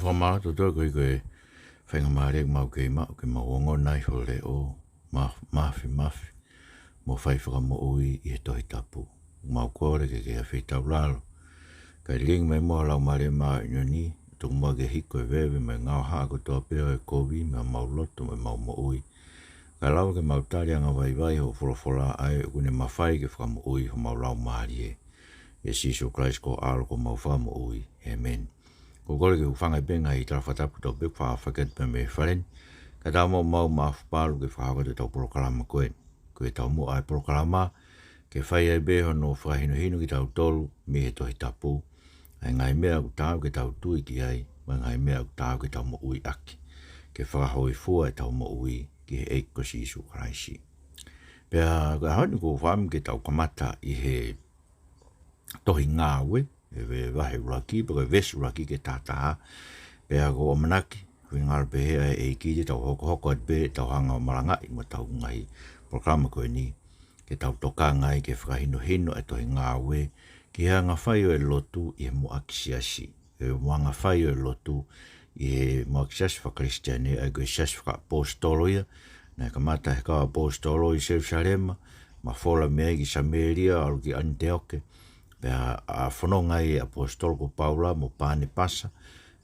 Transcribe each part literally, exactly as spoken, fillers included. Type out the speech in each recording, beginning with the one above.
Fakamālō atu, ʻOtua, koeʻuhi ko e faingamālie ʻoku mau kei maʻu ke mau ongona ai ho leʻo, maf-, mafimafi, mo fai fakamoʻui ʻi he Tohi Tapu. Mau kole ke ke afeitaulalo, kae lilingi mai muʻa ho Laumālie Māʻoniʻoni, tuku muʻa ke hiko e veve mo e ngaohaʻa kotoa pē ʻo e kovi mei homau loto mo ʻemau moʻui, kae lava ke mau tali angavaivai hoʻo folofola, ʻa ia ʻoku ne mafai ke fakamoʻui homau laumālie. ʻIa Sīsū Kalaisi ko ho ʻAlo ko homau Fakamoʻui. ʻĒmeni. ʻOku ou kole ke u hūfanga pē he ngaahi tala fakatapu kotoa pē ʻoku faʻa fakahoko atu pē mei he fale ni, kae ʻatā muʻa mo au, Maʻafu Palu, ke fakahoko atu ʻetau polokalama ko eni. Ko e taumuʻa ʻo e polokalama, ke fai ai pē hono fakahinohino kitautolu mei he Tohi Tapu ʻa e ngaahi meʻa ʻoku taau ke tau tui ki ai, mo e ngaahi meʻa ʻoku taau ke tau moʻui ʻaki, ke fakahōifua ʻetau moʻui ki he ʻEiki ko Sīsū Kalaisi. Pea ko e ʻaho ni ʻoku ou fakaʻamu ke tau kamata ʻi he tohi Ngāue, ʻi he vahe ʻuluaki, pea ko e veesi ʻuluaki ki he tahataha. Pea ʻoku ou ʻamanaki, ʻoku ngalo pehē ʻa e ʻEiki, te tau hokohoko atu pē ʻetau hanga ʻo malangaʻi mo ʻetau ngaahi polokalama ko eni, ke tau tokanga ai ke fakahinohino e tohi Ngāue ki he anga fai ʻo e lotu ʻi he muʻaki siasi. ʻE mo e anga fai ʻo e lotu ʻi he muʻaki siasi faka-Kalisitiane, ʻa ia ko e siasi fakaʻaposetolo ia, naʻe kamata he kau ʻaposetolo ʻi Selusalema, mafola mei ai ki Samēlia, ʻalu ki ʻAniteoke, pea fononga ai e ʻaposetolo ko Paula mo Panepasa,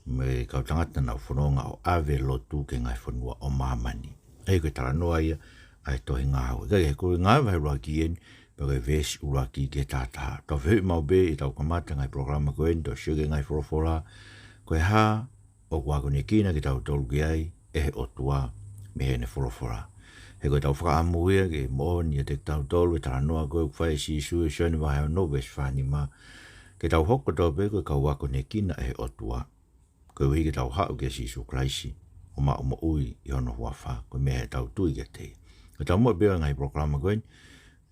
mo e kau tangata naʻa nau fononga ʻo ʻave e lotu ki he ngaahi fonua ʻo māmani. ʻA ia ko e talanoa ia ʻa e tohi Ngāue. Ka ʻi he ko e Ngāue vahe ʻuluaki eni, pea ko e veesi ʻuluaki ki he tahataha. Tau fehuʻi maʻu pē ʻi heʻetau kamata e ngaahi polokalama ko eni, tau sio ki he ngaahi folofola, ko e hā ʻoku akonekina kitautolu ki ai ʻe he ʻOtua mei heʻene folofola. He ko ʻetau fakaʻamu ia ke moʻoni ʻiate kitautolu e talanoa ko ē ʻoku fai ʻe Sīsū ʻi Sione vahe ono veesi fā nima, ke tau hoko kotoa pē ko e kau akonekina ʻe he ʻOtua, koeʻuhi ke tau haʻu kia Sīsū Kalaisi ʻo maʻu moʻui ʻi hono huafa, ko e meʻa ʻi heʻetau tui kiate ia. Ko e taumuʻa pē ʻo e ngaahi polokalama ko eni,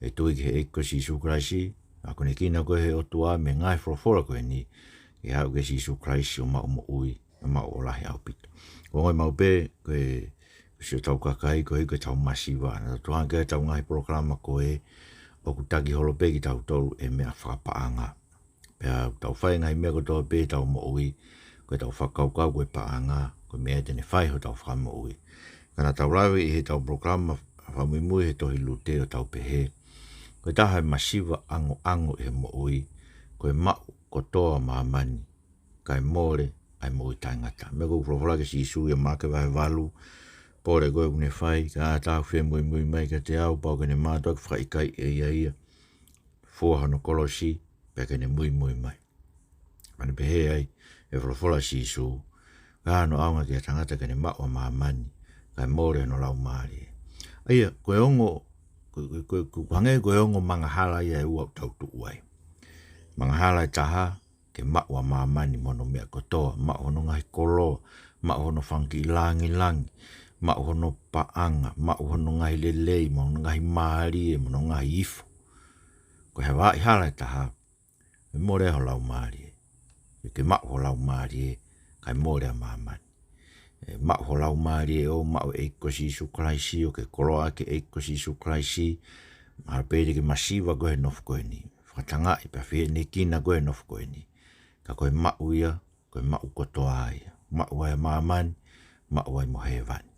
ʻe tui ki he ʻEiki ko Sīsū Kalaisi, akonekina koe ʻe he ʻOtua mei he ngaahi folofola ko eni, ke haʻu kia Sīsū Kalaisi ʻo maʻu moʻui, ʻo maʻu ʻo lahi ʻaupito. ʻOku ongoʻi maʻu pē ko e, ko siʻotau kakai, koeʻuhi ko ʻetau masiva, naʻa tau tuʻu hake ʻetau ngaahi polokalama ko ē, ʻoku taki holo pē kitautolu ʻe he meʻa fakapaʻanga. Pea tau fai e ngaahi meʻa kotoa pē ʻi heʻetau moʻui, ko ʻetau fakakaukau ko e paʻanga, ko e meʻa te ne fai hotau fakamoʻui. Ka naʻa tau lave ʻi heʻetau polokalama fakamuimui he tohi Lute ʻo tau pehē, ko e taha e masiva ʻangoʻango ʻi he moʻui, ko e maʻu kotoa ʻa māmani, kae mole ʻa e moʻui taʻengata. Meʻa ko ē ʻoku folofola ki ai ʻa Sīsū ʻia Maʻake vahe valu, pole ko ē ʻoku ne fai, ka ʻi ai ha taha ʻoku fie muimui mai kiate au, pau ke ne mātuʻaki fakaʻikaiʻi ʻe ia ia, fua hono kolosi, pea ke ne muimui mai. Pea ne pehē ai e folofola ʻa Sīsū, ko e hā hono ʻaonga ki ha tangata ke ne maʻu ʻa māmani, kae mole hono laumālie. ʻA ia, ko e ongo, ko, ko, ko, ko, ko e hangē ko e ongo angahala ia ʻe ua ʻoku tau tuʻu ai. Angahala ʻe taha, ke maʻu ʻa māmani mo hono meʻa kotoa, maʻu hono ngaahi koloa, maʻu hono fanga kiʻi lāngilangi, maʻu hono paʻanga, maʻu hono ngaahi lelei, mo hono ngaahi mālie, mo hono ngaahi ifo. Ko e vaʻa hala ʻe taha, ʻe mole ho laumālie. Ke maʻu ho laumālie, kae mole ʻa māmani. ʻE maʻu ho laumālie ʻo maʻu e ʻEiki ko Sīsū Kalaisi, ʻo ke koloaʻaki e ʻEiki ko Sīsū Kalaisi, mahalo pē te ke masiva koe he nofo ko eni. Fakatangaʻi pea fehiʻanekina koe he nofo ko eni. Ka ko e maʻu ia, ko e maʻu kotoa ia. Maʻu ai ʻa māmani, maʻu ai mo hēvani.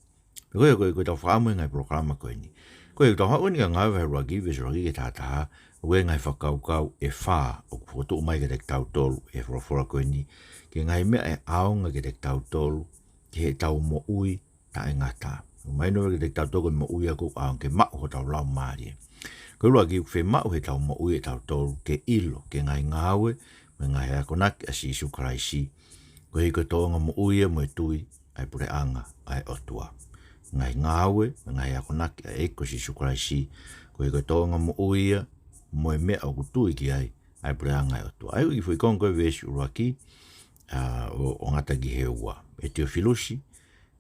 Pea ko ia, ko ia, ko ʻetau fakaʻamu he ngaahi polokalama ko eni. Ko ia, tau haʻu eni ki he Ngāue vahe ʻuluaki, veesi ʻuluaki ki he tahataha, ʻoku ʻi ai e ngaahi fakakaukau ʻe fā ʻoku fokotuʻu mai kiate kitautolu ʻe he folofola ko eni, ki he ngaahi meʻa ʻe ʻaonga kiate kitautolu ki heʻetau moʻui taʻengata. Mahino kiate kitautolu ko e moʻui ʻoku ʻaonga ke maʻu hotau laumālie. Ko e ʻuluaki, ʻoku fiemaʻu heʻetau moʻui ʻatautolu ke ʻilo ki he ngaahi ngāue mo e ngaahi akonaki ʻa Sīsū Kalaisi, koeʻuhi ko e tōʻonga moʻui ia mo e tui ʻa e puleʻanga ʻa e ʻOtua. Ngaahi ngāue mo e ngaahi akonaki ʻa e ʻEiki ko Sīsū Kalaisi, koeʻuhi ko e tōʻonga moʻui ia mo e meʻa ʻoku tui ki ai ʻa e puleʻanga ʻo e ʻOtua. ʻA ia ʻoku ʻi he foʻi konga ko ē veesi ʻuluaki, ʻa, ʻo, ʻo ngata ki he ua. ʻE Tiofilusi,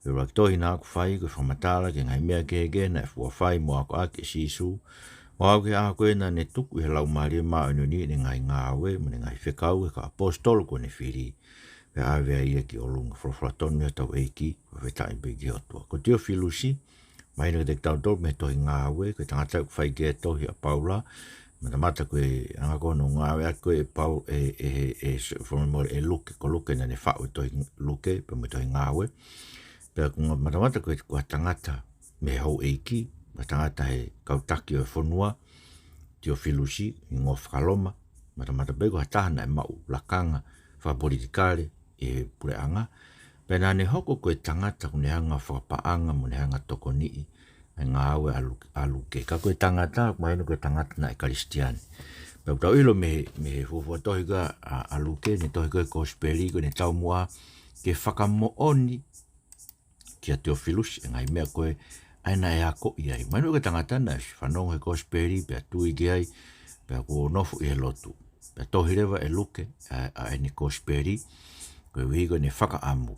ko e ʻuluaki tohi naʻa ku fai, ko e fakamatala ki he ngaahi meʻa kehekehe naʻe fua fai mo akoʻaki ʻe Sīsū, ʻo aʻu ki he ʻaho ko ē naʻa ne tuku ʻi he Laumālie Māʻoniʻoni ʻene ngaahi ngāue mo ʻene ngaahi fekau ki he kau ʻaposetolo kuo ne fili, pea ʻave ai ia ki ʻolunga. Folofola tonu ia ʻa hotau ʻEiki, fakafetaʻi pē ki he ʻOtua. Ko Tiofilusi, mahino kiate kitautolu mei he tohi Ngāue, ko e tangata ʻoku fai ki ai e tohi ʻa Paula, Matamata ko e anga ko hono ngāueʻaki ko ē ʻe Pau-, ʻe, ʻe, ʻe, ʻe, so-, folofola ʻe Luke, ko Luke naʻa ne faʻu e tohi Luke, pea mo e tohi Ngāue. Pea ko e matamata ko e, ko ha tangata mei he houʻeiki, ko ha tangata he kau taki ʻo e fonua, Tiofilusi, hingoa faka-Loma, matamata pē ko ha taha naʻe maʻu lakanga fakapolitikale ʻi he puleʻanga. Pea naʻa ne hoko ko e tangata ʻoku ne hanga fakapaʻanga mo ne hanga tokoniʻi ʻa e ngāue ʻa Lu-, ʻa Luke. Ka ko e tangata, mahino ko e tangata naʻe Kalisitiane. Pea ʻoku tau ʻilo mei he, mei he fuofua tohi ko ē ʻa, ʻa Luke, ʻene tohi ko ē Kosipeli, ko ʻene taumuʻa ke fakamoʻoni kia Tiofilusi e ngaahi meʻa ko ē ʻa ia naʻe akoʻi ai. Mahino ko e tangata naʻe fanongo he Kosipeli, pea tui ki ai, pea kuo nofo ʻi he lotu. Pea tohi leva ʻe Luke ʻa, ʻa ʻene Kosipeli, koeʻuhi ko ʻene fakaʻamu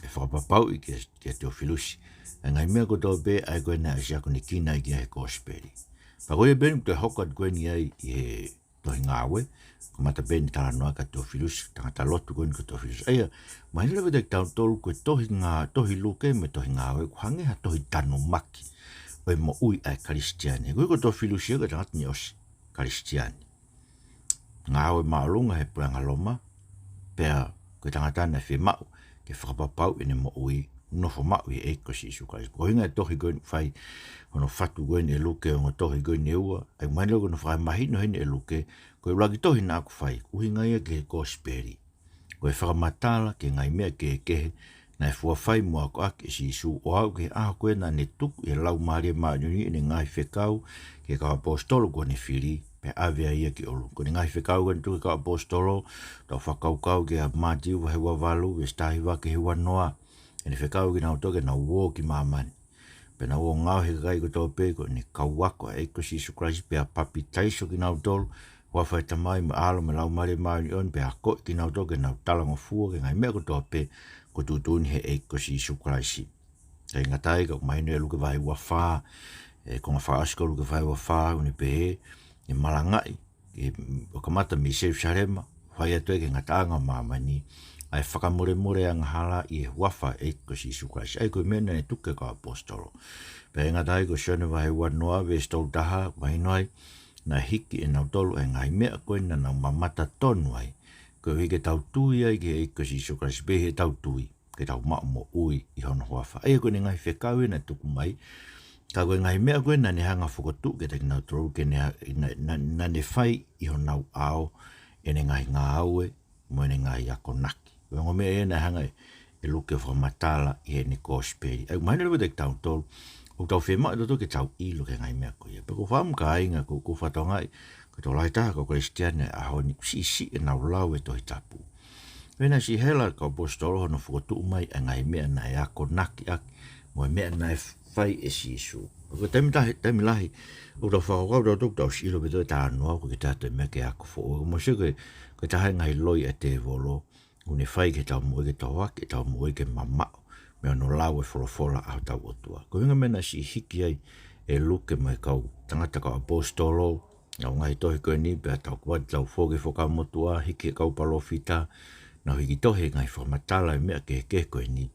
ʻe fakapapauʻi kia, kia Tiofilusi ʻa e ngaahi meʻa kotoa pē ʻa ia ko ē naʻe ʻosi akonekina ai ki ai he Kosipeli. Pea ko ia pē ʻeni ʻoku toe hoko atu ko eni ai ʻi he tohi Ngāue, kamata pē ʻene talanoa kia Tiofilusi, tangata lotu ko eni ko Tiofilusi. ʻA ia, mahino leva kiate kitautolu ko e tohi Ngā-, tohi Luke mo e tohi Ngāue, ʻoku hangē ha tohi tanumaki ʻo e moʻui ʻa e Kalisitiane. Koeʻuhi ko Tiofilusi ia ko e tangata naʻe ʻosi Kalisitiane. Ngāue māʻolunga he puleʻanga Loma, pea ko e tangata naʻe fiemaʻu ke fakapapauʻi ʻene moʻui, nofo maʻu ʻi he ʻEiki ko Sīsū Kalaisi. Ko e ʻuhinga e tohi ko eni ʻoku fai hono fatu ko eni ʻe Luke ʻo e ongo tohi ko eni ʻe ua, ʻa ia mahino ko hono fakamahino heni ʻe Luke, ko e ʻuluaki tohi naʻa ku fai, ʻuhinga ia ki he Kosipeli. Ko e fakamatala ki he ngaahi meʻa kehekehe naʻe fua fai mo akoʻaki ʻe Sīsū ʻo aʻu ki he ʻaho ko ē naʻa ne tuku ʻe he Laumālie Māʻoniʻoni ʻene ngaahi fekau ki he kau ʻaposetolo kuo ne fili, pea ʻave ai ia ki ʻolunga. Ko ʻene ngaahi fekau ko ē naʻe tuku ki he kau ʻaposetolo, tau fakakaukau kia Mātiu vahe ua valu, veesi taha hiva ki he ua noa. ʻEne fekau kinautolu ke nau ō ki māmani. Pea nau ō ʻo ngaohi e kakai kotoa pē ko ʻene kau ako ʻa e ʻEiki ko Sīsū Kalaisi, pea papitaiso kinautolu, huafa ʻo e Tamai mo e ʻAlo mo e Laumālie Māʻoniʻoni, pea akoʻi kinautolu ke nau talangofua ki he ngaahi meʻa kotoa pē kuo tuʻutuʻuni ʻe he ʻEiki ko Sīsū Kalaisi. ʻIkai ngata ai ka ʻoku mahino ʻe Luke vahe ua fā, ʻe konga fakaʻosi ko Luke vahe ua fā, ʻoku ne pehē, ʻe malangaʻi, ʻe, ʻo kamata mei Selusalema, fai atu ki he ngataʻanga ʻo māmani, ʻa e fakamolemole angahala ʻi he huafa ʻo e ʻEiki ko Sīsū Kalaisi. ʻA ia ko e meʻa naʻe tuku ki he kau ʻaposetolo. Pea ʻikai ngata ai ko Sione vahe ua noa, veesi tolu taha, mahino ai, naʻe hiki ʻe nautolu ʻa e ngaahi meʻa ko ē naʻa nau mamata tonu ai, koeʻuhi ke tau tui ai ki he ʻEiki ko Sīsū Kalaisi, pea ʻi heʻetau tui ke tau maʻu moʻui ʻi hono huafa. ʻA ia ko ʻene ngaahi fekau ia naʻe tuku mai, ka ko e ngaahi meʻa ko ē naʻa ne hanga fokotuʻu kiate kinautolu ke ne ha-, na-, na-, naʻa ne fai ʻi honau ʻao ʻene ngaahi ngāue mo ʻene ngaahi akonaki. Ko e ongo meʻa ia naʻe hanga ʻe Luke ʻo fakamatala ʻi heʻene Kosipeli. ʻA ia, mahino leva kiate kitautolu, ʻoku tau fiemaʻu ʻe tautolu ke tau ʻilo ki he ngaahi meʻa ko ia. Pea ko e fakaʻamu kāinga ko, ko e fatongia ia, ko e tokolahi taha ʻo e kau Kalisitiane ʻo e ʻaho ni ʻoku siʻisiʻi ʻenau lau e Tohi Tapu. Pea naʻe siʻi hela ʻa e kau ʻaposetolo hono fokotuʻu mai ʻa e ngaahi meʻa naʻe akonaki ʻaki, mo e meʻa naʻe fai ʻe Sīsū. Ko e taimi tahi, taimi lahi, ʻoku tau fakakaukau tautolu ʻoku tau ʻosi ʻilo pē ʻe tautolu e talanoa, ʻoku ʻikai ke toe ʻi ai ha meʻa ke ako foʻou. Ka mou sio ko e, ko e taha e ngaahi loi ʻa e tēvolo, ʻoku ne fai ke tau moʻui ke tau hake, tau moʻui ke mamaʻo mei hono lau e folofola ʻa hotau ʻOtua. Ko e ʻuhinga e meʻa naʻe siʻi hiki ai ʻe Luke mo e kau tangata kau ʻaposetolo, ʻa e ngaahi tohi ko eni, pea tau kua tau foki Fuakava Motuʻa, hiki e kau palōfita, nau hiki tohi e ngaahi fakamatala e meʻa kehekehe ko eni.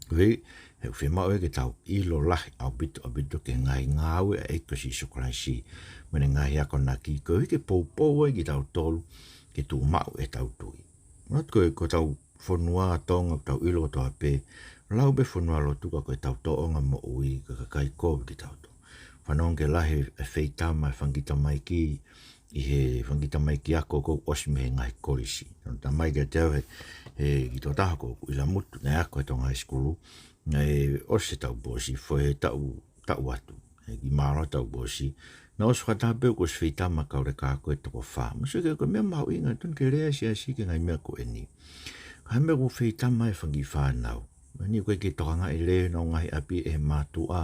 Koeʻuhi, he ʻoku fiemaʻu ia ke tau ʻilo lahi ʻaupito, ʻaupito ki he ngaahi ngāue ʻa e ʻEiki ko Sīsū Kalaisi, mo ʻene ngaahi akonaki, koeʻuhi ke poupou ai kitautolu, ke tuʻu maʻu ʻetau tui. Manatu ko e, ko hotau fonua Tonga, ʻoku tau ʻilo kotoa pē, lau pē fonua lotu ka ko ʻetau tōʻonga moʻui, ko e kakai kovi kitautolu. Fanongo ki he lahi e feitama e fanga kiʻi tamaiki, ʻi he fanga kiʻi tamaiki ako kuo ʻosi mei he ngaahi kolisi. Naʻe ʻomai kiate au he, he kiʻi tokotaha ko ʻIlamutu, naʻe ako he Tonga High School, naʻe ʻosi e taʻu pōsi, foʻi he taʻu, taʻu atu. He kiʻi mālohi taʻu pōsi. Naʻe ʻosi fakataha pē kuo ʻosi feitama kau leka ako ʻe toko fā. Mou sio ki he, ko e meʻa mahuʻinga, tonu ke lea e siasi ki he ngaahi meʻa ko eni. Ko e hā e meʻa ʻoku feitama ai e fanga kiʻi fānau? Meni ko e ke tokangaʻi lelei honau ngaahi ʻapi ʻe he mātuʻa.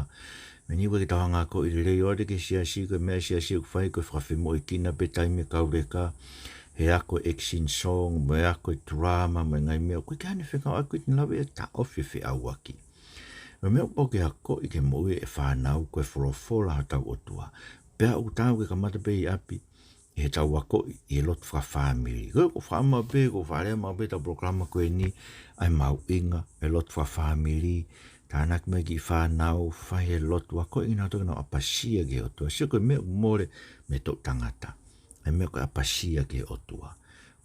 Meni ko e ke tau hanga ko e lelei ʻo ʻoatu ki he siasi, ko e meʻa e siasi ʻoku fai ko e fakafemoʻuekina pē taimi e kau leka, he ako e action song, mo e ako e tulama, mo e ngaahi meʻa, ʻoku ʻikai ke ʻi ai hano fekau, ʻoku ʻikai te ne lava ia ʻo taʻofi e feʻauaki. Ko e meʻa ʻoku pau ke akoʻi ki he moʻui e fānau, ko e folofola hotau ʻOtua. Pea ʻoku taau ke kamata pē ʻi ʻapi, ʻi heʻetau akoʻi ʻi he lotu fakafāmili. Ko e, ko e fakaʻamu pē, ko e fakalea maʻu pē ʻetau polokalama ko eni, ʻa e mahuʻinga e lotu fakafāmili, tānaki mai e kiʻi fānau, fai e lotu, akoʻi kinautolu ke nau ʻapasia ki he ʻOtua. Sio ko e meʻa ʻoku mole mei he toʻu tangata. ʻA e meʻa ko e ʻapasia ki he ʻOtua.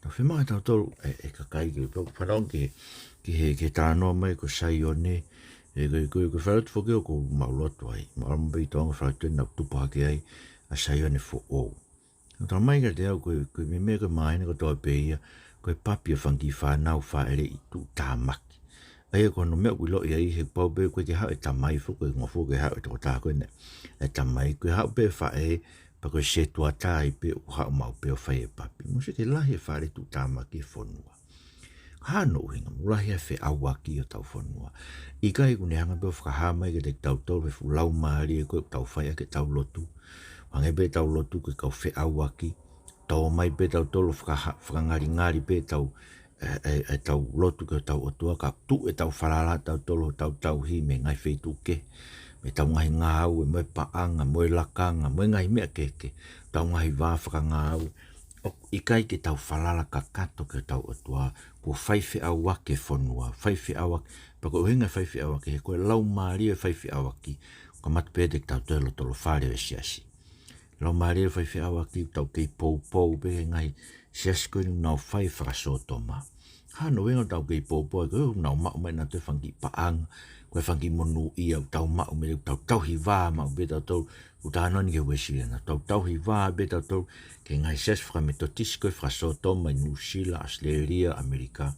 Tau fiemaʻu ʻe tautolu, ʻe, ʻe kakai ke, pau fanongo ki he, ki he, ki he talanoa mai ko Saione, ʻe, ko, ko, ko e falelotu foki ʻoku mau lotu ai. Mau ʻalu mai pē ki Tonga, falelotu ʻe nau tupu hake ai ʻa Saione foʻou. Tau mai ka te au ko, ko e meʻa ko e māhina kotoa pē ia, ko e papi ʻa e fanga kiʻi fānau fāʻeleʻi tuʻutāmaki. ʻA ia ko hono meʻa ʻoku ʻiloʻi ai he pau pē ko e ke haʻu e tamai foki, ko e ngofua ke haʻu e tokotaha ko ena. E tamai ko e haʻu pē faʻē, pea ko e setuata ai pē ʻoku haʻu maʻu pē ʻo fai e papi. Mou sio ki he lahi e fāʻeleʻi tuʻutāmaki he fonua. Hā hono ʻuhinga, mou lahi e feʻauaki ʻo hotau fonua. ʻIkai ʻoku ne hanga pē ʻo fakahā mai kiate kitautolu e fuʻu laumālie ko ē ʻoku tau fai ʻaki ʻetau lotu. Hangē pē ʻetau lotu ko e kau feʻauaki. Tō mai pē tautolu fakaha-, fakangalingali pē ʻetau, ʻe, ʻe, ʻetau lotu ki hotau ʻOtua, ka tuʻu ʻetau falala tautolu ʻo tau tauhi mei he ngaahi feituʻu kehe, mei heʻetau ngaahi ngāue, mo e paʻanga, mo e lakanga, mo e ngaahi meʻa kehekehe, ʻetau ngaahi vā fakangāue. ʻOku ʻikai ke tau falala kakato ki hotau ʻOtua, kuo fai feʻauaki e fonua, fai feʻauaki, pea ko e ʻuhinga e fai feʻauaki, he ko e laumālie e fai feʻauaki, kamata pē ʻe tautolu e lotolofale ʻo e siasi. Laumālie e fai feʻauaki, tau kei poupou pē he ngaahi siasi ko eni ʻoku nau fai fakasōtoma. Hā hono ʻuhinga ʻoku tau kei poupou, ko e ʻuhinga ʻoku nau maʻu mai ʻenautolu e fanga kiʻi paʻanga, ko e fanga kiʻi monūʻia ʻoku tau maʻu mei ai, tau tauhi vā maʻu pē tautolu, ʻoku talanoa ni ki he Uēsiliana, tau tauhi vā pē tautolu ki he ngaahi siasi fakametotisi ko ē fakasōtoma ʻi Nuʻusila, ʻAositelēlia, ʻAmelika,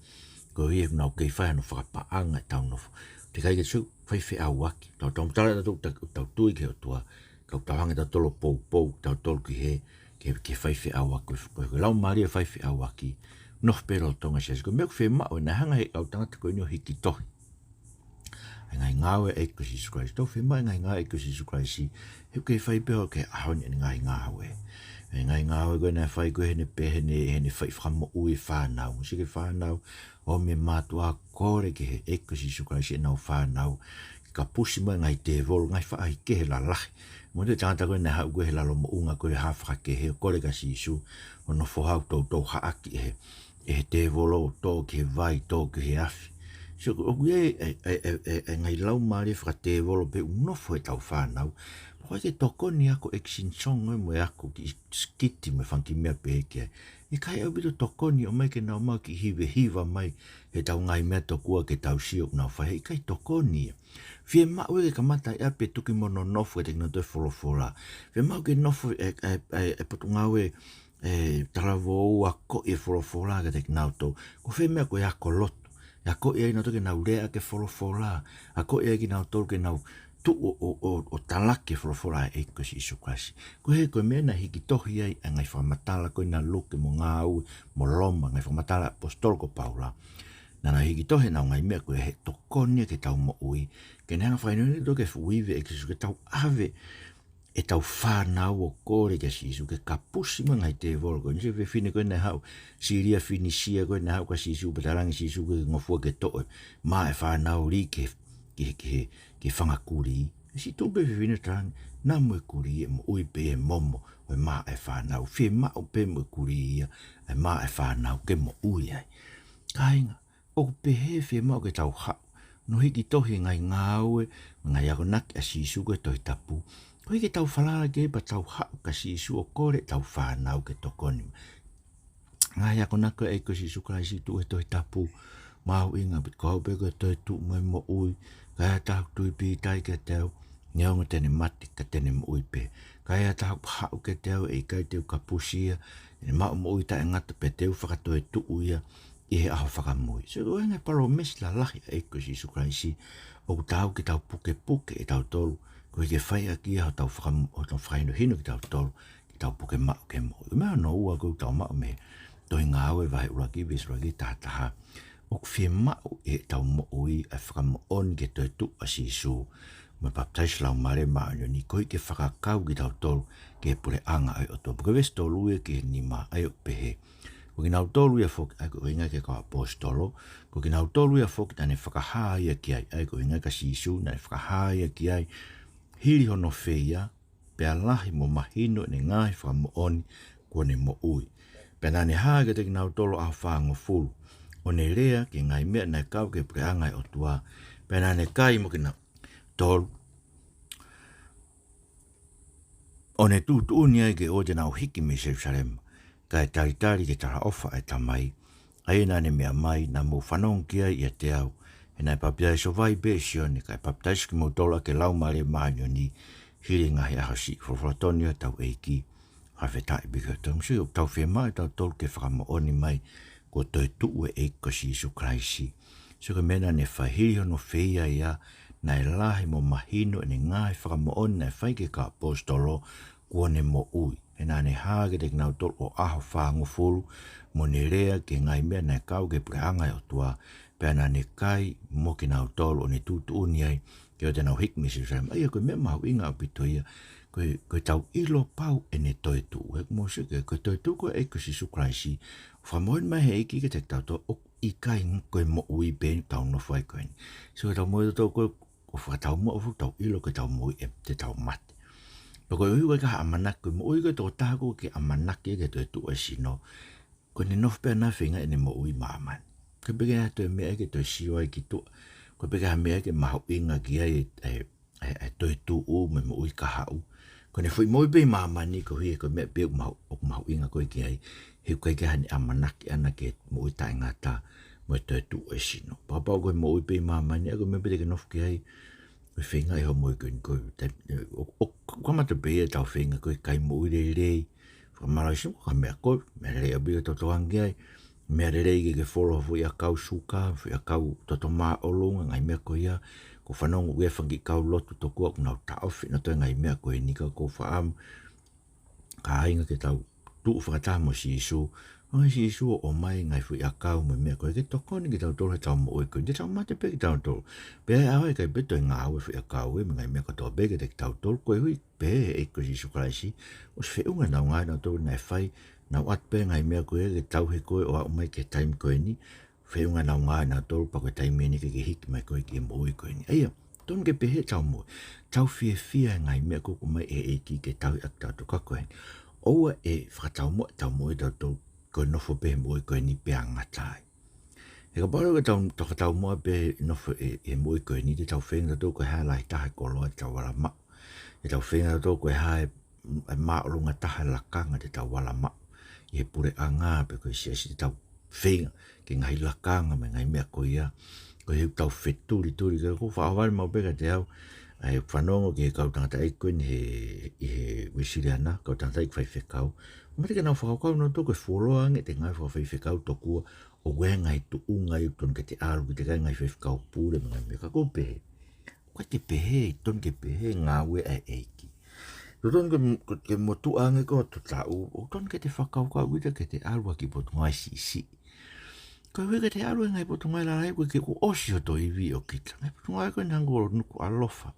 koeʻuhi he ʻoku nau kei fai hano fakapaʻanga ʻetau nofo. Teʻeki ai ke sio fai feʻauaki, tau, tau tala tautolu, tau, tau tui ki he ʻOtua, ka ʻoku tau hanga tautolu ʻo poupou tautolu ki he, ki he, ki he fai feʻauaki, ko e, ko e laumālie e fai feʻauaki, nofo pē lolotonga e siasi. Ko e meʻa ʻoku fiemaʻu ʻe naʻe hanga he kau tangata ko eni ʻo hiki tohi ʻa e ngaahi ngāue ʻa e ʻEiki ko Sīsū Kalaisi. Tau fiemaʻu e ngaahi ngāue ʻa e ʻEiki ko Sīsū Kalaisi, he ʻoku kei fai pē ʻo aʻu ki he ʻaho ni ʻene ngaahi ngāue. ʻA e ngaahi ngāue ko ē naʻe fai ko ē heʻene pehē, heʻene, heʻene fai fakamoʻui e fānau. Mou sio ki he fānau, ʻomi e mātuʻa ʻo kole ki he ʻEiki ko Sīsū Kalaisi ʻenau fānau, ke kapusi mai e ngaahi tēvolo, ngaahi faʻahikehe lalahi. Mo e tangata ko ē naʻe haʻu ko ē he lalo moʻunga ko ē ha fakakehe, ʻo kole kia Sīsū, hono foha ʻoku toutou haʻaki ʻe he, ʻe he tēvolo, ʻo tō ki he vai, tō ki he afi. So, ʻoku ʻi ai e, e, e, e, e ngaahi laumālie fakatēvolo pē ʻoku nofo heʻetau fānau. Pea ko e ke tokoni ako extinction mo e ako kiʻi sikiti mo e fanga kiʻi meʻa pehē ki ai. ʻIkai, ʻaupito tokoni ʻo ʻomai ke nau maʻu e kiʻi hivehiva mai heʻetau ngaahi meʻatokua ke tau sio ʻoku nau fai. ʻIkai tokoni ia. Fiemaʻu ʻe ke kamata ʻi ʻapi ʻo tuki mo nonofo kiate kinautolu e folofola. Fiemaʻu ke nofo e, e, e, e potungāue, e, talavou ʻo akoʻi e folofola kiate kinautolu. Ko e fē meʻa ko e ako lotu. ʻE akoʻi ai kinautolu ke nau lea ʻaki e folofola. Akoʻi ai kinautolu ke nau tuʻu ʻo, ʻo, ʻo, ʻo talaki e folofola ʻa e ʻEiki ko Sīsū Kalaisi. Ko e hā, ko e meʻa naʻe hiki tohi ai ʻa e ngaahi fakamatala ko ena ʻa Luke mo Ngāue mo Loma, ngaahi fakamatala ʻa e ʻaposetolo ko Paula. Naʻa na hiki tohi ʻenau ngaahi meʻa ko ē he tokoni ia ki heʻetau moʻui. Ke ne hanga ʻo fakahinohino kitautolu ki he fuʻu ivi ʻa e ʻEiki ko Sīsū, ke tau ʻave ʻetau fānau ʻo kole kia Sīsū, ke kapusi mai e ngaahi tēvolo ko eni. Sio ki he fefine ko ē naʻe haʻu, Sīlia Finisia ko ē naʻe haʻu kia Sīsū, pea talaange ʻe Sīsū ke ngofua ke toʻo e mā ʻa e fānau ʻo lī ki he, ki he, ki he, ki he fanga kulī. Siʻi tuʻu pē e fefine ʻo talaange, namu e kulī, ʻe moʻui pē ʻi he momo ʻo e mā ʻa e fānau. Fiemaʻu pē mo e kulī ia ʻa e mā ʻa e fānau ke moʻui ai. Kāinga, ʻoku pehē e fiemaʻu ke tau haʻu. Naʻe hiki tohi e ngaahi ngāue, ngaahi akonaki ʻa Sīsū ko ē he Tohi Tapu. Koeʻuhi ke tau falala ki ai pea tau haʻu kia Sīsū ʻo kole ʻetau fānau ke tokoni. Ngaahi akonaki ʻa e ʻEiki ko Sīsū Kalaisi ʻoku tuʻu he Tohi Tapu, mahuʻinga ʻaupito, ko e haʻu pē ko e toetuʻu mo e moʻui, ka ai ha taha ʻoku tui pīkitai kiate au, neongo te ne mate, ka te ne moʻui pē. Ka ai ha taha ʻoku haʻu kiate au, ʻe ʻikai te u kapusi ia, te ne maʻu moʻui taʻengata pea te u fakatoetuʻu ia ʻi he ʻaho fakamui. So, ko e ngaahi palōmesi lalahi ʻa e ʻEiki ko Sīsū Kalaisi, ʻoku taau ke tau pukepuke ʻe tautolu, koeʻuhi ke fai ʻaki ia hotau fakam-, hotau fakahinohino kitautolu, ke tau puke maʻu ke moʻui. Meʻa hono ua ʻoku tau maʻu mei he Tohi Ngāue vahe ʻuluaki, veesi ʻuluaki ki he taha taha. ʻOku fiemaʻu ʻi heʻetau moʻui ʻa e fakamoʻoni ki he toetuʻu ʻa Sīsū, mo e papitaiso Laumālie Māʻoniʻoni, koeʻuhi ke fakakau kitautolu ki he puleʻanga ʻo e ʻOtua. Pea ko e veesi tolu ia ki he nima ʻa ia ʻoku pehē, ko kinautolu ia foki, ʻa ia ko e ʻuhinga ki he kau ʻaposetolo, ko kinautolu ia foki naʻa ne fakahā ia ki ai, ʻa ia ko e ʻuhinga kia Sīsū naʻa ne fakahā ia ki ai, hili hono feia, pea lahi mo mahino ʻene ngaahi fakamoʻoni kuo ne moʻui. Pea naʻa ne hā kiate kinautolu ʻaho fāngofulu, ʻo ne lea ki he ngaahi meʻa naʻe kau ki he puleʻanga ʻo e ʻOtua, pea naʻa ne kai mo kinau-, tolu. ʻO ne tuʻutuʻuni ai ke ʻoua te nau hiki mei Selusalema, kae talitali ki he talaʻofa ʻa e Tamai, ʻa ia naʻa ne meʻa mai, naʻa mou fanongo ki ai ʻiate au, he naʻe papitaiso vai pē ʻe Sione, kae papitaiso kimoutolu ʻaki e Laumālie Māʻoniʻoni, hili e ngaahi ʻaho siʻi. Folofola tonu ia ʻa hotau ʻEiki. Fakafetaʻi pē ki he ʻOtua. Mou sio, ʻoku tau fiemaʻu ʻe tautolu ke fakamoʻoni mai kuo toetuʻu e ʻEiki ko Sīsū Kalaisi. Sio ki he meʻa naʻa ne fai, hili hono feia ia, naʻe lahi mo mahino ʻene ngaahi fakamoʻoni naʻe fai ki he kau ʻaposetolo kuo ne moʻui. He naʻa ne hā kiate kinautolu ʻo ʻaho fāngofulu, mo ne lea ki he ngaahi meʻa naʻe kau ki he puleʻanga ʻo e ʻOtua, pea naʻa ne kai mo kinautolu, ʻo ne tuʻutuʻuni ai ke ʻoua te nau hiki mei Selusalema. ʻA ia ko e meʻa mahuʻinga ʻaupito ia, ko e, ko ʻetau ʻilo pau ʻene toetuʻu. He mou sio ki he, ko e toetuʻu ko ē ʻa e ʻEiki ko Sīsū Kalaisi, ʻoku fakamoʻoni mai ʻe he ʻEiki kiate kitautolu ʻoku ʻikai ko e moʻui pē ʻoku tau nofo ai ko eni. Sio ki heʻetau moʻui ʻatautolu ko ē, ʻoku fakataumuʻa foki ʻetau ʻilo ko ʻetau moʻui ʻe, te tau mate. Pea koeʻuhi ʻoku ʻikai ha ʻamanaki, ko e moʻui ko ē ʻa e tokotaha ʻoku ʻikai ke ʻamanaki ki he toetuʻu ʻa e sino, ko ʻene nofo pē ʻana ʻo feinga ʻene moʻui ʻi māmani. ʻIkai pē ke ʻi ai ha toe meʻa ia ke toe sio ai ki tuʻa. ʻIkai pē ke ʻi ai ha meʻa ia ke mahuʻinga ki ai e, e, e, e toetuʻu mo e moʻui kahaʻu. Ko ʻene foʻi moʻui pē ʻi māmani koeʻuhi ko e meʻa pē ʻoku mahu-, ʻoku mahuʻinga ko ē ki ai. He ʻoku ʻikai ke ʻi ai haʻane ʻamanaki ʻana ki he moʻui taʻengata mo e toetuʻu ʻa e sino. Kapau ko e moʻui pē ʻi māmani, ʻa ia ko e meʻa pē te ke nofo ki ai, ko e feinga ʻi hoʻo moʻui ko eni ko e, ʻo, ʻo, ʻoku kamata pē ia ʻetau feinga ko e kai moʻui lelei. Fakamālō ʻEiki, ko e meʻa ko ē, meʻa lelei ʻaupito ke tau tokanga ki ai. Meʻa lelei ke ke folo ha foʻi ʻakau suka, foʻi ʻakau toto māʻolunga, ngaahi meʻa ko ia. Ko e fanongo ki he fanga kiʻi kau lotu tokua ʻoku nau taʻofi ʻenautolu e ngaahi meʻa ko eni, ka ko e fakaʻamu kāinga ke tau tuʻu fakataha mo Sīsū. ʻOange ʻe Sīsū ʻo ʻomai e ngaahi foʻi ʻakau mo e meʻa ko ē ke tokoni kiate kitautolu heʻetau moʻui ko eni. Te tau mate pē kitautolu. Pea ʻe ʻikai pē toe ngāue e foʻi ʻakau ē mo e ngaahi meʻa kotoa pē kiate kitautolu. Koeʻuhi pē ʻe he ʻEiki ko Sīsū Kalaisi, ʻosi feʻunga ʻenau ngāue ʻanautolu naʻe fai, nau ʻoatu pē ngaahi meʻa ko ē ke tauhi koe ʻo aʻu mai ki he taimi ko eni, feʻunga ʻenau ngāue ʻanautolu pea ko e taimi eni ke ke hiki mai koe ki he moʻui ko eni. ʻA ia, tonu ke pehē ʻetau moʻui, tau fiefia he ngaahi meʻa kuo ʻomai ʻe he ʻEiki ke tauhi ʻaki kitautolu ka ko eni. ʻOua ʻe fakataumuʻa ʻetau moʻui ʻatautolu ko e nofo pē he moʻui ko eni pea ngata ai. He kapau leva ke tau, tau fakataumuʻa pē nofo he, he moʻui ko eni, te tau feinga ʻatautolu ko e hā e lahi taha e koloa te tau ala maʻu. Te tau feinga ʻatautolu ko e hā e, e māʻolunga taha e lakanga te tau ala maʻu ʻi he puleʻanga pe ko e siasi, te tau feinga ki he ngaahi lakanga mo e ngaahi meʻa ko ia. Koeʻuhi ʻoku tau fetulituli, ka ʻoku ou faʻa ʻohovale maʻu pē kiate au, ʻa e fanongo ki he kau tangataʻeiki ko eni he, ʻi he Uēsiliana, kau tangataʻeiki faifekau. Mate ke nau fakakaukau nautolu ko e fuoloa ange ʻete ngāue fakafaifekau tokua ʻoku ʻi ai e ngaahi tuʻunga ʻoku tonu ke te ʻalu ki ai, ngaahi faifekau pule mo e ngaahi meʻa, ka ʻoku ou pehē, ʻoku ʻikai ke pehē, tonu ke pehē e ngāue ʻa e ʻEiki. ʻOku tonu ke, ke, ke motuʻa ange koe ʻo taʻu, ʻoku tonu ke te fakakaukau ʻita ke te ʻalu ʻaki e potungāue siʻisiʻi. Koeʻuhi ka te ʻalu he ngaahi potungāue lalahi, ko e ke kuo ʻosi hoto ivi ʻo kita. Ngaahi potungāue ko ē hangē ko Nukuʻalofa,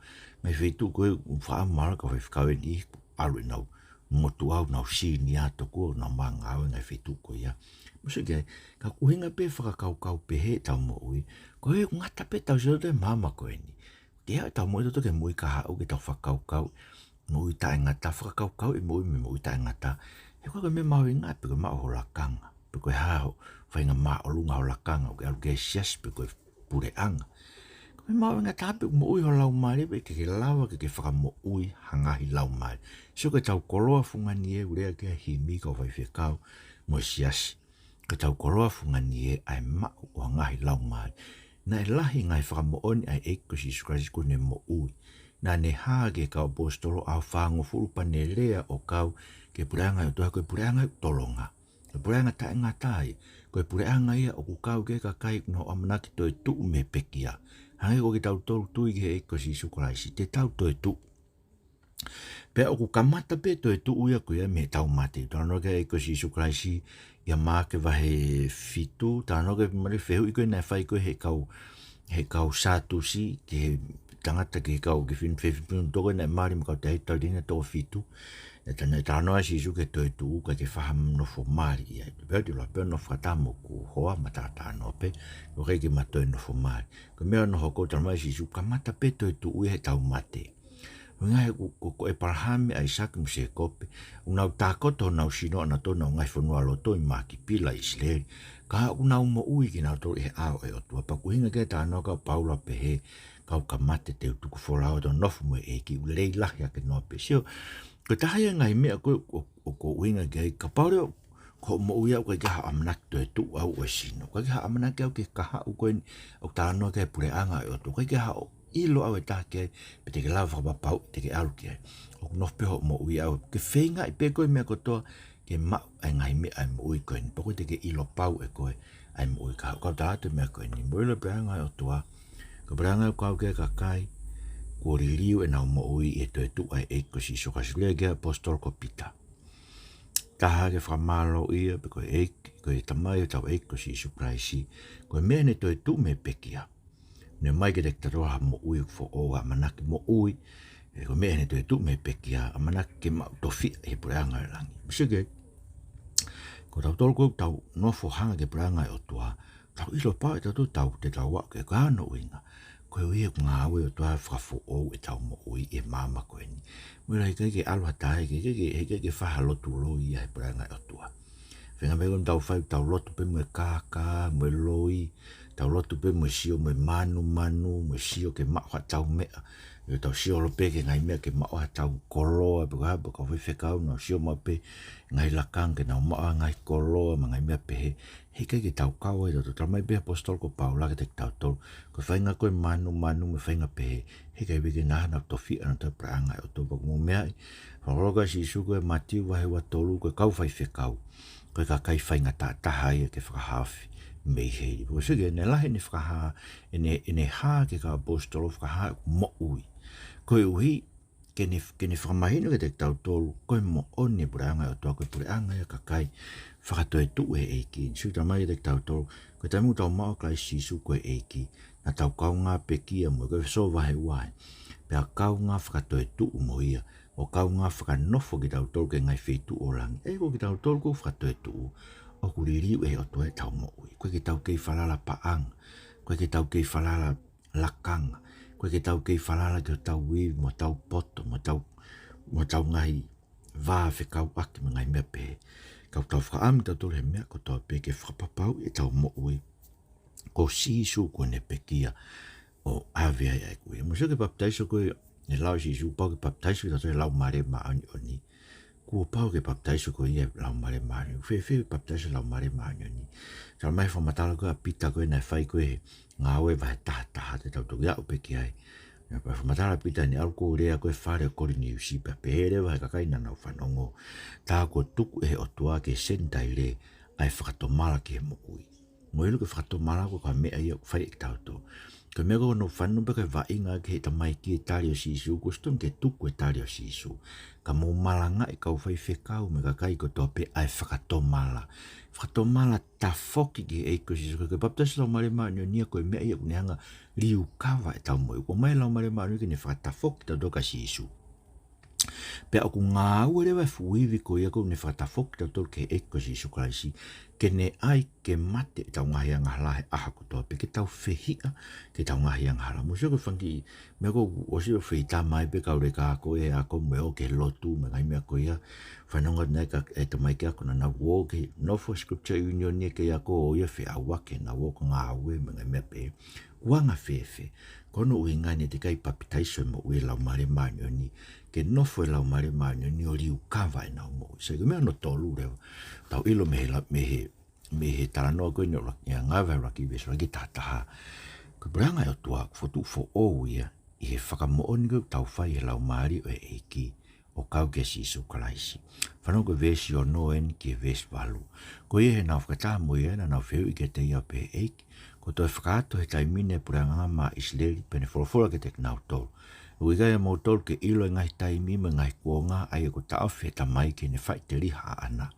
ngaahi feituʻu ko ē ʻoku faʻa mālō e kau faifekau eni, ʻalu ʻenau motuʻa, ʻenau senior tokua, ʻenau maʻu ngāue he ngaahi feituʻu ko ia. Mou sio ki ai, ka ʻoku ʻuhinga pē fakakaukau pehē ʻetau moʻui, koeʻuhi ʻoku ngata pē ʻetau sio ʻi he maama ko eni. Ke ʻi ai ʻetau moʻui ʻatautolu ki he moʻui kahaʻu, ke tau fakakaukau moʻui taʻengata, fakakaukau e moʻui mo e moʻui taʻengata. He ko e meʻa mahuʻinga pe ko e maʻu ho lakanga, pe ko e hā ho faʻahinga māʻolunga ho lakanga, ʻoku ke ʻalu ki he siasi pe ko e puleʻanga. Ko e meʻa mahuʻinga taha pē ʻoku moʻui ho laumālie pea ke ke lava ke ke fakamoʻui ha ngaahi laumālie. Sio ki heʻetau koloa fungani ē, ʻoku lea ki ai e himi, kau faifekau mo e siasi. Ko ʻetau koloa fungani ē ʻa e maʻu ʻo ha ngaahi laumālie. Naʻe lahi e ngaahi fakamoʻoni ʻa e ʻEiki ko Sīsū Kalaisi kuo ne moʻui. Naʻa ne hā ki he kau ʻaposetolo ʻaho fāngofulu pea ne lea ʻo kau ki he puleʻanga ʻo e ʻOtua, ko e puleʻanga ʻoku tolonga. Ko e puleʻanga taʻengata ia. Ko e puleʻanga ia ʻoku kau ki ai e kakai ʻoku nau ʻamanaki toetuʻu mei he pekia. Hangē ko kitautolu tui ki he ʻEiki ko Sīsū Kalaisi, te tau toetuʻu. Pea ʻoku kamata pē toetuʻu ia ko ia mei heʻetau mate. Talanoa ki ai e ʻEiki ko Sīsū Kalaisi ʻia Maʻake vahe fitu, talanoa ki ai male fehuʻi ko ē naʻe fai ko ē ʻe he kau, ʻe he kau Sātusi ki he tangata, ki he kau, ki he fefine, fefine toko naʻe mali mo e kau tangata tauhine toko fitu. Naʻe ta-, naʻe talanoa ʻa Sīsū ki he toetuʻu, ʻikai ke faʻa nofo mali ia. Pea te lau pē nofo fakataha mo hoku hoa, mataʻātaʻa noa pē, ʻoku ʻikai ke ma toe nofo mali. Ko e meʻa naʻe hoko, talamai ʻe Sīsū, kamata pē toetuʻu ia heʻetau mate. Ko e ngaahi ko, ko, ko ʻĒpalahame, ʻAisake mo Sēkope, ʻoku nau tākoto honau sino ʻanautolu ʻi honau ngaahi fonua loto ʻi Makipila ʻi ʻIsileli. Ka ʻoku nau moʻui kinautolu ʻi he ʻao ʻo e ʻOtua. Pea ʻoku ʻuhinga ki ai e talanoa ʻa Paula ʻo pehē, kau ka mate te u tuku folau atu ʻo nofo mo e ʻEiki, ʻoku lelei lahi ʻa e kinoa pē. Sio, ko e taha ia e ngaahi meʻa ko ē ʻoku, ʻoku, ʻoku ʻuhinga ki ai, kapau leva ko hoʻo moʻui ʻoku ʻikai ke ʻi ai haʻo ʻamanaki toetuʻu ʻau ʻo e sino. ʻIkai ke ʻi ai haʻo ʻamanaki ʻau ki he kahaʻu ko eni ʻoku talanoa ki ai e puleʻanga ʻo e ʻOtua. ʻIkai ke ʻi ai haʻo ʻilo ʻau ʻe taha ki ai, pe te ke lava ʻo fakapapauʻi te ke ʻalu ki ai. ʻOku nofo pē hoʻo moʻui ʻau ke feingaʻi pē koe e meʻa kotoa ke maʻu ʻa e ngaahi meʻa ʻa e moʻui ko eni. Pea ʻoku ʻikai te ke ʻilo pau ʻe koe ʻa e moʻui kahaʻu. Kau tala atu e meʻa ko eni. Moʻui ʻi he puleʻanga ʻo e ʻOtua. Ko e puleʻanga ʻoku kau ki ai e kakai kuo liliu ʻenau moʻui ʻi he toetuʻu ʻa e ʻEiki ko Sīsū Kalaisi. Lea ki ai e ʻaposetolo ko Pita. Taha ke fakamālōʻia pē ko e ʻEiki, ko e Tamai ʻo hotau ʻEiki ko Sīsū Kalaisi. Ko e meʻa ʻene toetuʻu mei he pekia, ne ʻomai kiate kitautolu ha moʻui ʻoku foʻou, ʻamanaki moʻui, ē, ko e meʻa ʻene toetuʻu mei he pekia, ʻamanaki ke maʻu tofiʻa ʻi he puleʻanga ʻo e langi. Mou sio ki ai, ko tautolu ko ē ʻoku tau nofo hanga ki he puleʻanga ʻo e ʻOtua, tau ʻilo pau ʻe tautolu ʻoku tau, te tau aʻu ki ai. Ko hono ʻuhinga, koeʻuhi he ʻoku ngāue e ʻOtua ʻo fakafoʻou ʻetau moʻui ʻi he māmani ko eni. Mou ʻilo, heʻikai ke ʻalu ha taha, heʻikai ke, heʻikai ke fai ha lotu loi ia he puleʻanga ʻo e ʻOtua. Feinga mai ko ē ʻoku tau fai, tau lotu pē mo e kākā, mo e loi, tau lotu pē mo e sio mo e mānumanu, mo e sio ke maʻu haʻatau meʻa. ʻIo, tau sio holo pē ki he ngaahi meʻa ke maʻu haʻatau koloa, pe ko e hā, pe ko e faifekau, nau sio maʻu pē ki he ngaahi lakanga ke nau maʻu ha ngaahi koloa, mo e ngaahi meʻa pehē. Heʻikai ke tau kau ai tautolu. Talamai pē ʻe he ʻaposetolo ko Paula kiate kitautolu, ko e faʻahinga ko ē mānumanu mo e faʻahinga pehē, heʻikai ke ʻi ai haʻanau tofiʻa ʻanautolu he puleʻanga ʻo e ʻOtua. Pea ko e meʻa ia, folofola ʻa Sīsū ko ē ʻi Mātiu vahe ua tolu, ko e kau faifekau ko e kakai faingataʻa taha ia ke fakahaofi mei heli. Pea ko e sio ki ai, ʻene lahi ʻene fakahā, ʻene, ʻene hā ki he kau ʻaposetolo, fakahā ʻoku moʻui. Koeʻuhi ke ne, ke ne fakamahino kiate kitautolu ko e moʻoni e puleʻanga ʻo e ʻOtua, ko e puleʻanga ia ʻo e kakai fakatoetuʻu ʻe he ʻEiki. Sio, talamai kiate kitautolu, ko e taimi ʻoku tau maʻu ai ʻa Kalaisi Sīsū ko e ʻEiki, naʻa tau kaungā pekia mo ia, ko Efeso vahe ua. Pea kaungā fakatoetuʻu mo ia, ʻo kaungā fakanofo kitautolu ki he ngaahi feituʻu ʻo langi. ʻA ia ko kitautolu ʻoku fakatoetuʻu, ʻoku liliu ʻe he ʻOtua ʻetau moʻui. ʻOku ʻikai ke tau kei falala paʻanga, ʻoku ʻikai ke tau kei falala lakanga, ʻoku ʻikai ke tau kei falala ki hotau ivi mo hotau poto, mo hotau, mo hotau ngaahi vā fekauʻaki mo e ngaahi meʻa pehē. Ka ʻoku tau fakaʻamu tautolu he meʻa kotoa pē ke fakapapauʻi ʻetau moʻui ko Sīsū kuo ne pekia ʻo ʻave ai ʻa ʻeku ivi. Mou sio ki he papitaiso ko ē, ʻene lau ʻe Sīsū, pau ke papitaiso kitautolu he Laumālie Māʻoniʻoni. Kuo pau ke papitaiso koe ʻe he Laumālie Māʻoniʻoni. Fēfē e papitaiso he Laumālie Māʻoniʻoni? Talamai he fakamatala ko ē ʻa Pita ko ē naʻe fai ko ē he Ngāue vahe taha taha, te tau toki aʻu pē ki ai. Naʻe fakamatala ʻa Pita, naʻe ʻalu ko ē ʻo lea ko ē he fale ʻo Koliniusi, pea pehē leva ʻe he kakai naʻa nau fanongo, tā kuo tuku ʻe he ʻOtua ki he Senitaile ʻa e fakatomala ki he moʻui. Mou ʻilo, ko e fakatomala ko e meʻa ia ʻoku fai ʻe kitautolu. Ko e meʻa ko ē ʻoku nau fanongo pē ki he vaʻinga ki he tamaiki e tali ʻo Sīsū, kuo ʻosi totonu ke tuku e tali ʻo Sīsū. Ka mou malangaʻi, kau faifekau mo e kakai kotoa pē, ʻa e fakatomala. Fakatomala tafoki ki he ʻEiki ko Sīsū. Ko e papitaiso Laumālie Māʻoniʻoni ia ko e meʻa ia ʻoku ne hanga ʻo liukava ʻetau moʻui. ʻOku ʻomai Laumālie Māʻoniʻoni ke ne fakatafoki kitautolu kia Sīsū. Pea ʻoku ngāue leva e fuʻu ivi ko ia ʻoku ne fakatafoki kitautolu ki he ʻEiki ko Sīsū Kalaisi, ke ne ʻai ke mate ʻetau ngaahi angahala he ʻaho kotoa pē, ke tau fehiʻa ki heʻetau ngaahi angahala. Mou sio ko e fanga kiʻi meʻa kuo ʻosi ʻo feitā mai pē kau leka ako, ʻe ako mo e ō ki he lotu mo e ngaahi meʻa ko ia. Fanongo atu nai ka e tamaiki ako naʻa nau ō ki he nofo Scripture Union ia ke ako, ʻo ia feʻauaki ʻenau ō ki he ngāue mo e ngaahi meʻa pehē. ʻOku anga fēfē? Ko hono ʻuhinga naʻe teʻeki ai papitaiso e moʻui he Laumālie Māʻoniʻoni, ke nofo e Laumālie Māʻoniʻoni ʻo liukava ʻenau moʻui. Sai, ko e meʻa hono tolu leva, tau ʻilo mei he la-, mei he, mei he talanoa ko eni ʻo ʻUluaki, ʻa Ngāue ʻuluaki veesi ʻuluaki ki he taha taha. Ko e puleʻanga ʻo e ʻOtua ʻoku fokotuʻu foʻou ia ʻi he fakamoʻoni ko ē ʻoku tau fai he Laumālie ʻo e ʻEiki ʻo kau kia Sīsū Kalaisi. Fanongo ki he veesi ono eni ki he veesi valu. Ko ia, ʻi heʻenau fakataha mo ia, naʻa nau fehuʻi kiate ia ʻo pehē, ʻEiki, kuo toe fakaʻatā he taimi ni e puleʻanga maʻa ʻIsileli, pea ne folofola kiate kinautolu, ʻOku ʻikai ʻamoutolu ke ʻilo e ngaahi taimi mo e ngaahi kuonga ʻa ia kuo taʻofi ʻe he Tamai ki heʻene faʻiteliha ʻaʻana.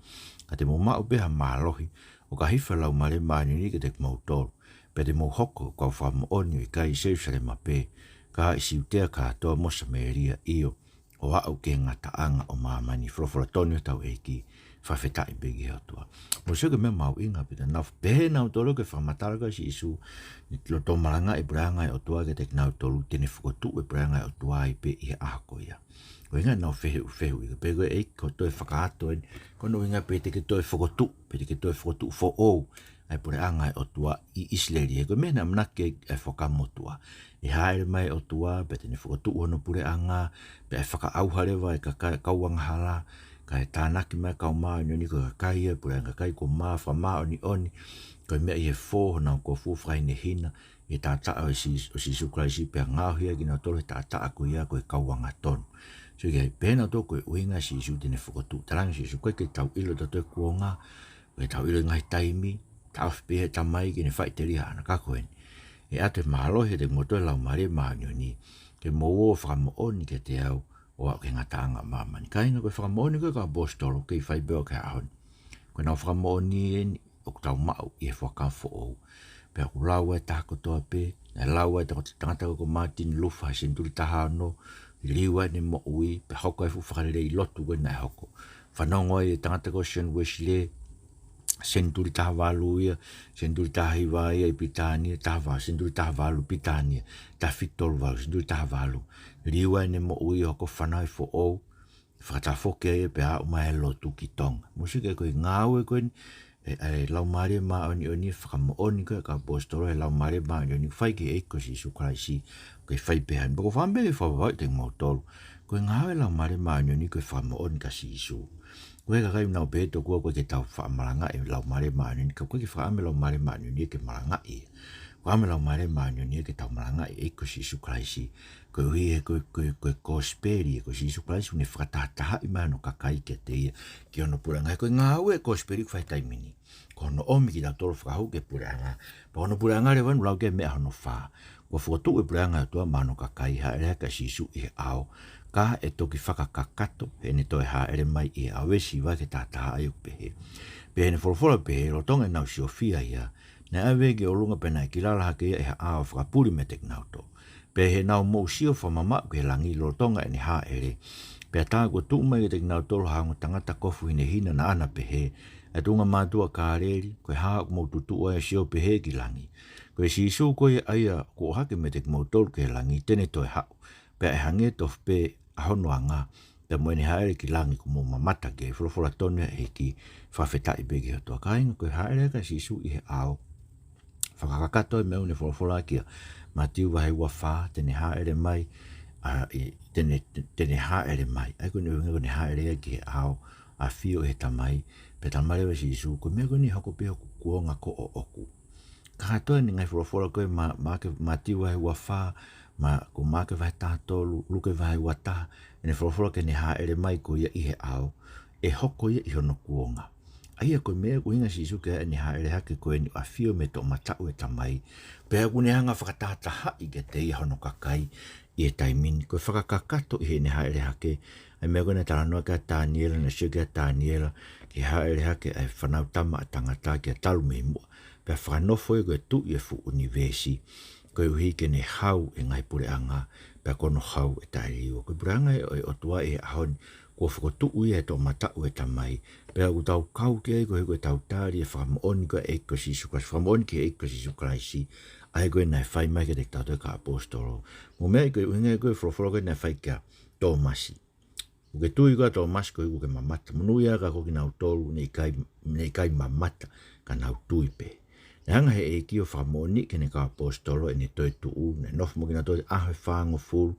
Ka te mou maʻu pē ha mālohi, ʻo ka hifo e Laumālie Māʻoniʻoni kiate kimoutolu, pea te mou hoko ko e kau fakamoʻoni ʻo ʻikai ʻi Selūsalema pē, ka ʻi Siutea kātoa mo Samēlia, ʻio, ʻo aʻu ki he ngataʻanga ʻo māmani. Folofola tonu ʻetau ʻEiki, Fakafetaʻi pē ki he ʻOtua. Mou sio ki he meʻa mahuʻinga pē, naʻa nau pehē nautolu ki he fakamatala ko ia ʻa Sīsū, ne loto malangaʻi e puleʻanga ʻo e ʻOtua kiate kinautolu, te ne fokotuʻu e puleʻanga ʻo e ʻOtua ai pē ʻi he ʻaho ko ia. Ko e ʻuhinga naʻa nau fehuʻi, fehuʻi, pea ko e ʻEiki ko e toe fakaʻatā eni, ko hono ʻuhinga pe te ke toe fokotuʻu, pe te ke toe fokotuʻu foʻou ʻa e puleʻanga ʻo e ʻOtua ʻi ʻIsileli. He ko e meʻa naʻe ʻamanaki ki ai e Fuakava Motuʻa. ʻE hāʻele mai e ʻOtua, pea te ne fokotuʻu hono puleʻanga, pea ʻe fakaʻauha leva e kakai, kau angahala, kae tānaki mai e kau māʻoniʻoni, ko e kakai ia, puleʻanga kakai kuo mā, fakamāʻoniʻoni, ko e meʻa ʻi he fō honau kofu, fakahinehina ʻi he taʻataʻa ʻo Sī-, ʻo Sīsū Kalaisi, pea ngaohi ai kinautolu he taʻataʻa ko ia ko e kau angatonu. Sio ki ai, pehē nautolu ko e ʻuhinga ʻa Sīsū te ne fokotuʻu. Talaange ʻe Sīsū, ʻoku ʻikai ke tau ʻilo ʻetautolu e kuonga, ʻoku ʻikai ke tau ʻilo e ngaahi taimi, taʻofi pē ia ʻe he Tamai ke ne faʻiteliha ʻana, ka ko eni, ʻe ʻoatu e mālohi kiate kimoutolu ʻe he Laumālie Māʻoniʻoni, ke mou ō ʻo fakamoʻoni kiate au, ʻo aʻu ki he ngataʻanga ʻo māmani. Kāinga, ko e fakamoʻoni ko ia ʻa e kau ʻaposetolo, ʻoku kei fai pē ʻo aʻu ki he ʻaho ni. Ko ʻenau fakamoʻoni eni ʻoku tau maʻu ʻi he Fuakava Foʻou. Pea ʻoku lau ai e taha kotoa pē, naʻe lau ai e tangata ko Martin Luther he senituli taha ono, liliu ai ʻene moʻui, pea hoko ai e fuʻu fakalelei lotu ko ē naʻe hoko. Fanongo ai e tangata ko John Wesley, senituli taha valu ia, senituli taha hiva ia ʻi Pilitānia, taha valu, senituli taha valu Pilitānia, taha fitu tolu valu, senituli taha valu. Liliu ai ʻene moʻui, hoko fanauʻi foʻou, fakatafoki ai pea aʻu mai e lotu ki Tonga. Mou sio ki ai, ko e ngāue ko eni ʻa e, ʻa e Laumālie Māʻoniʻoni, fakamoʻoni ko ia ʻa e kau ʻaposetolo ʻe he Laumālie Māʻoniʻoni, fai ki he ʻEiki ko Sīsū Kalaisi, ʻoku kei fai pē ʻe ia. Pea ʻoku ou fakaʻamu pē ke fakavavevave kiate kimoutolu. Ko e ngāue ʻa e Laumālie Māʻoniʻoni ko e fakamoʻoni kia Sīsū. Ko e kakai ʻoku nau pehē tokua ʻoku ʻikai ke tau faʻa malangaʻi e Laumālie Māʻoniʻoni, ka ʻoku ʻikai ke fakaʻamu e Laumālie Māʻoniʻoni ke malangaʻi ia. Ko e ʻuhinga ʻa e Laumālie Māʻoniʻoni ke tau malangaʻi e ʻEiki ko Sīsū Kalaisi, koeʻuhi he ko e, ko e, ko e kosipeli, ko Sīsū Kalaisi ʻoku ne fakatahatahaʻi mai hono kakai kiate ia, ki hono puleʻanga. He ko e ngāue e kosipeli ʻoku fai he taimi ni, ko hono ʻomi kitautolu ʻo fakahū ki he puleʻanga. Pea ko hono puleʻanga leva ʻoku lau ki ai e meʻa hono fā. Kuo fokotuʻu e puleʻanga ʻo e ʻOtua maʻa hono kakai, hāʻele hake ʻa Sīsū ʻi he ʻao, ka ʻe toki fakakakato heʻene toe hāʻele mai ʻi he ʻao. Veesi hiva ki he taha taha ʻoku pehē. Pea ʻi heʻene folofola pehē, lolotonga ʻenau siofia ia, naʻe ʻave ia ki ʻolunga pea naʻe kilala hake ia ʻi ha ʻao ʻo fakapuli meiate kinautolu. Pea ʻi heʻenau moʻu sio fakamamaʻu ki he langi lolotonga ʻene hāʻele, pea tā kuo tuʻu mai kiate kinautolu ha ongo tangata kofu hinehina naʻa na pehē, ʻE tuʻunga mātuʻa Kāleli, ko e hā ʻoku mou tutuʻu ai ʻo sio pehē ki langi? Ko e Sīsū ko ia ʻa ia kuo ʻohake meiate kimoutolu ki he langi, te ne toe haʻu, pea ʻe hangē tofu pē ʻa hono anga, pea mo ʻene hāʻele ki langi kuo mou mamata ki ai. Folofola tonu ia ʻa e ʻEiki, fakafetaʻi pē ki he ʻOtua. Kāinga, ko e hāʻele hake ʻa Sīsū ʻi he ʻao, fakakakato e meʻa ʻoku ne folofola ki ai. Mātiu vahe ua fā, te ne hāʻele mai, ʻa, ʻi, te ne, te ne hāʻele mai. ʻA ia ko hono ʻuhinga ko ʻene hāʻele ia ki he ʻao, ʻafio ʻi he Tamai, pea talamai leva ʻe Sīsū, ko e meʻa ko eni ʻe hoko pē ʻi hoku kuonga ko ʻoʻoku. Kātoa eni e ngaahi folofola ko ē mei, Maʻake, Mātiu vahe ua fā, mo, ko Maʻake vahe taha tolu, Luke vahe ua taha, ʻene folofola ki heʻene hāʻele mai ko ia ʻi he ʻao, ʻe hoko ia ʻi hono kuonga. ʻA ia ko e meʻa ʻoku ʻuhinga ʻa Sīsū ki ai ʻene hāʻele hake ko eni ʻo ʻafio mei he toʻomataʻu ʻo e Tamai, pea ʻoku ne hanga ʻo fakatahatahaʻi kiate ia hono kakai ʻi he taimi ni. Ko e fakakakato ʻi heʻene hāʻele hake, ʻa e meʻa ko ē naʻe talanoa ki ai ʻa Taniela, naʻe sio ki ai ʻa Taniela ki he hāʻele hake ʻa e Fanautama ʻa Tangata ki he talu mei muʻa, pea fakanofo ia ko e Tuʻi ʻo e fuʻu ʻunivēsi, koeʻuhi ke ne hau e ngaahi puleʻanga, pea ko hono hau ʻe taʻeliliua. Ko e puleʻanga ʻo e ʻOtua ʻi he ʻaho ni, kuo fokotuʻu ia ʻe he toʻomataʻu ʻo e Tamai, pea ʻoku tau kau ki ai koeʻuhi ko ʻetau tali e fakamoʻoni ko ia ʻa e ʻEiki ko Sīsū Kalaisi, fakamoʻoni ki he ʻEiki ko Sīsū Kalaisi, ʻa ia ko ē naʻe fai mai kiate kitautolu e kau ʻaposetolo. Mou meaʻi ko e ʻuhinga ia ko e folofola ko ē naʻe fai kia Tōmasi. ʻOku ke tui koā Tōmasi koeʻuhi ʻoku ke mamata? Monūʻia ka ko kinautolu naʻe ʻikai, naʻe ʻikai mamata, ka nau tui pē. Naʻe hanga ʻe he ʻEiki ʻo fakamoʻoniʻi ki heʻene kau ʻaposetolo ʻene toetuʻu, naʻe nofo mo kinautolu he ʻaho ʻe fāngofulu,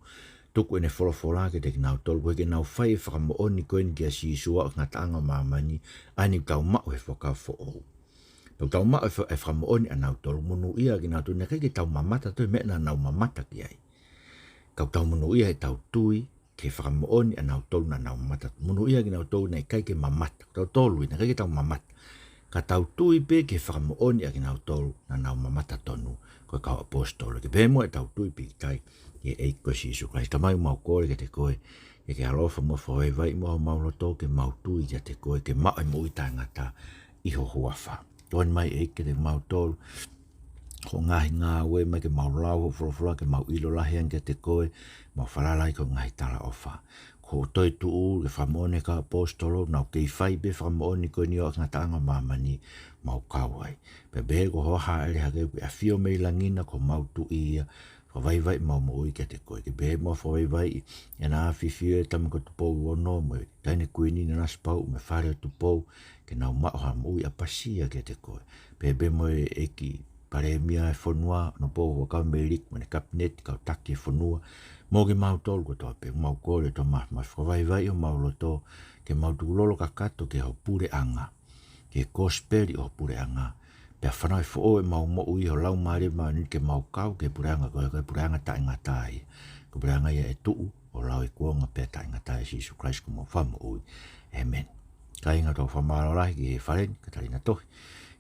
tuku ʻene folofola kiate kinautolu, koeʻuhi ke nau fai e fakamoʻoni ko eni kia Sīsū ʻo aʻu ki he ngataʻanga ʻo māmani, ʻa eni ʻoku tau maʻu he Fuakava Foʻou. Pea ʻoku tau maʻu e fa-, e fakamoʻoni ʻanautolu, monūʻia kinautolu, naʻe ʻikai ke tau mamata ʻi he meʻa naʻa nau mamata ki ai. Ka ʻoku tau monūʻia heʻetau tui ki he fakamoʻoni ʻanautolu naʻa nau mamata. Monūʻia kinautolu naʻe ʻikai ke mamata. Tautolu ia, naʻe ʻikai ke tau mamata. Ka tau tui pē ki he fakamoʻoni ʻa kinautolu naʻa nau mamata tonu, ko e kau ʻaposetolo. Ke pehē muʻa ʻetau tui pīkitai ki he ʻEiki ko Sīsū Kalaisi. Tamai, ʻoku mau kole kiate koe, ke ke ʻaloʻofa mo fakavaivaiʻi muʻa homau loto ke mau tui kiate koe, ke maʻu e moʻui taʻengata ʻi ho huafa. Tokoni mai ʻEiki kiate kimautolu, hoʻo ngaahi ngāue mai ke mau lau hoʻo folofola, ke mau ʻilo lahi ange kiate koe, mau falala ki hoʻo ngaahi talaʻofa. ko e toetuʻu, ke fakamoʻoni ʻe he kau ʻaposetolo, naʻa nau kei fai pē fakamoʻoni ko eni ʻo e ngataʻanga ʻo māmani, mau kau ai. Pea pehē ko hoʻo haʻele hake, ʻafio mei langi na ko homau Tuʻi ia, fakavaivaiʻi ʻemau moʻui kiate koe. Ke pehē muʻa ʻo fakavaivaiʻi ʻena ʻAfio ʻa e Tama ko Tupou Ono mo e Taʻahine Kuini Nanasipauʻu mo e Fale ʻo Tupou, ke nau maʻu ha moʻui ʻapasia kiate koe. Pehē pē mo e ʻEiki Palēmia ʻo e fonua, hono Huʻakavameiliku mo ʻene Kapineti, kau taki ʻo e fonua, mo kimautolu kotoa pē, mau kole Tamai, mo fakavaivaiʻi homau loto, ke mau tukulolo kakato ki ho puleʻanga, ki he kosipeli ʻo ho puleʻanga. Pea fanauʻi foʻou ʻemau moʻui ʻi ho Laumālie Māʻoniʻoni ke mau kau ki he puleʻanga ko ia, ko e puleʻanga taʻengata ia. Ko e puleʻanga ia ʻe tuʻu ʻo lau ʻi he kuonga pea taʻengata, ʻia Sīsū Kalaisi ko homau Fakamoʻui. ʻĒmeni. Kāinga, tau fakamālō lahi ki he Fale ni, Katalina Tohi.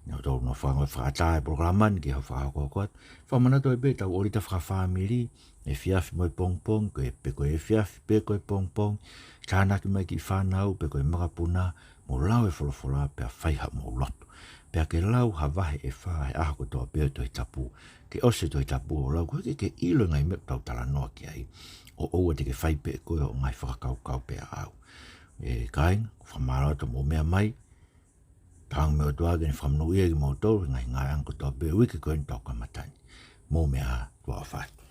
Naʻa tau nofo ʻo fakaʻatā e polokalama ni ki hoʻo fakahokohoko atu. Fakamanatu ai pē ʻetau ʻōlita fakafāmili, efiafi mo e pongipongi, ko e, pe ko e efiafi pe ko e pongipongi, tānaki mai e kiʻi fānau pe ko e makapuna, mou lau e folofola pea fai haʻamou lotu. Pea ke lau ha vahe ʻe fā he ʻaho kotoa pē ʻo e Tohi Tapu. Ke ʻosi e Tohi Tapu ʻo lau, koeʻuhi ke ke ʻilo e ngaahi meʻa ʻoku tau talanoa ki ai, ʻo ʻoua te ke fai pē ʻe koe hoʻo ngaahi fakakaukau pē ʻaʻau. ʻE kāinga, ʻoku ou fakamālō atu hoʻomou meʻa mai. Tauange mei he ʻOtua ke ne fakamonūʻia kimoutolu he ngaahi ngāue kotoa pē ʻo e uike ko eni ʻoku tau kamata ni. Mou meʻa ā, tuʻa ʻofa atu.